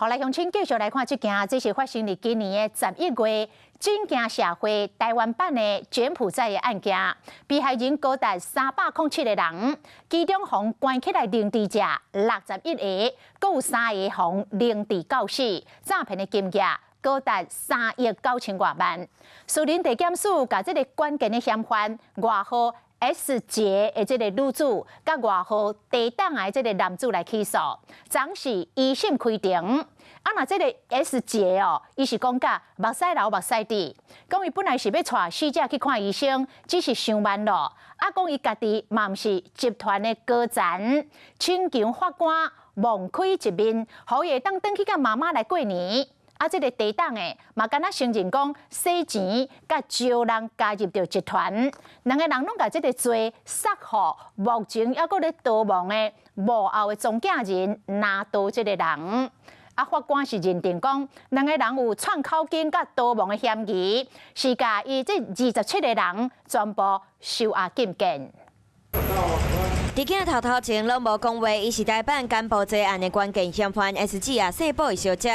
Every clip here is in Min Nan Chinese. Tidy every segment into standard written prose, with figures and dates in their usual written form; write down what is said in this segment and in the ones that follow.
好來，鄉親繼續來看這件，這是發生佇今年的11月，震驚社會台灣版的柬埔寨的案件，被害人高達307個人，其中予關起來認知者61個，閣有三個予認知到死，詐騙的金額高達3億9千外萬。士林地檢署共這个關鍵的嫌犯外號 S 姐的這个女子，佮外號地檔的這个男子來起訴，昨是一審開庭。啊，若這个 S 姐哦，伊是講甲目屎流目屎滴，講伊本來是欲帶死者去看醫生，只是傷慢咯。啊，講伊家己嘛毋是集團的高層，請求法官網開一面，予伊會當轉去佮媽媽來過年。啊，這个地檔的嘛，敢若承認講洗錢佮招人加入著集團，兩个人攏共這个罪捒予目前猶閣咧逃亡的幕後的中間人拿刀這个人。啊，法官是認定講，兩个人有串口供佮逃亡的嫌疑，是共伊這27個人全部收押禁見。佇鏡頭頭前攏無講話，伊是台版柬埔寨案的關鍵嫌犯 S 姊啊，姓寶的小姐，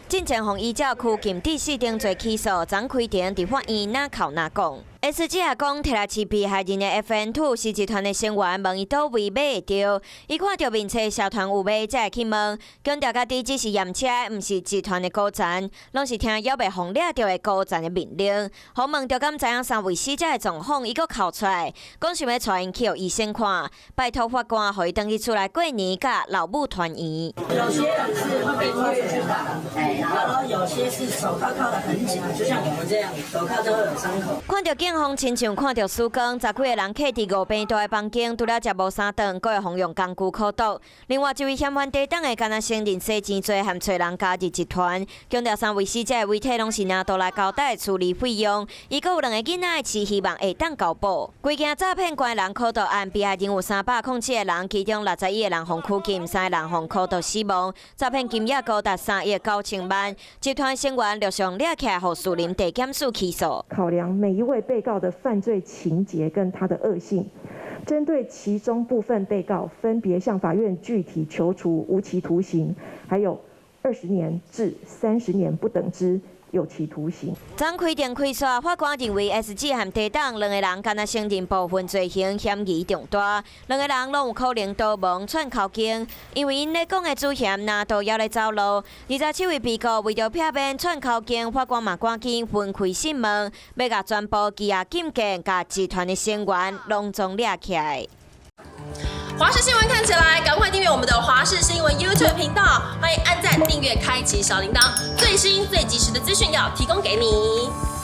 進前予依照拘禁致死等罪起訴，昨開庭佇法院若哭若講。S 姊啊講，提來飼被害人的 FN2是集團的成員，問伊佗位買會著，伊看著面冊社團有賣，才會去問。強調家己只是驗車，毋是集團的高層，攏是聽猶未予掠著的高層的命令。予問著敢知影三位死者的狀況，伊閣哭出來，講想欲帶𪜶去予醫生看，拜託法官予伊轉去厝內過年，佮老母團圓。有些人是會被抓出去打，然後有些是手銬銬得很緊，就像我們這樣，手銬都會有傷口。看著警方親像看著死光，十幾個人客佇五病大的房間，除了食無三頓，閣會予用工具口毒。另外一位嫌犯抵擋的，敢若承認洗錢罪和揣人加入集團，強調三位死者的遺體攏是拿刀來交代處理費用。伊閣有兩個囡仔飼，希望會當交保。規件詐騙關人苦毒案，被害人有307個人，其中61個人予拘禁，三个人予苦毒死亡。詐騙金額高達3億9千萬。集團成員陸續掠起來，予士林地檢署起訴。考量每一位被告的犯罪情節跟他的惡性，針對其中部分被告，分別向法院具體求處無期徒刑，還有20年至30年不等之有期徒刑。昨開庭開煞，法官認為 S 姊和地檔兩個人敢若承認部分罪行，嫌疑重大。兩個人攏有可能逃亡、串口供，因為𪜶咧講的主嫌拿刀猶咧走路。27位被告為著避免串口供，法官嘛趕緊分開審問，欲共全部羈押禁見，共集團的成員攏總掠起來。華視新聞看起來，趕快訂閱我們的華視新聞 YouTube 頻道，歡迎按讚、訂閱、開啟小鈴鐺，最新最及時的資訊要提供給你。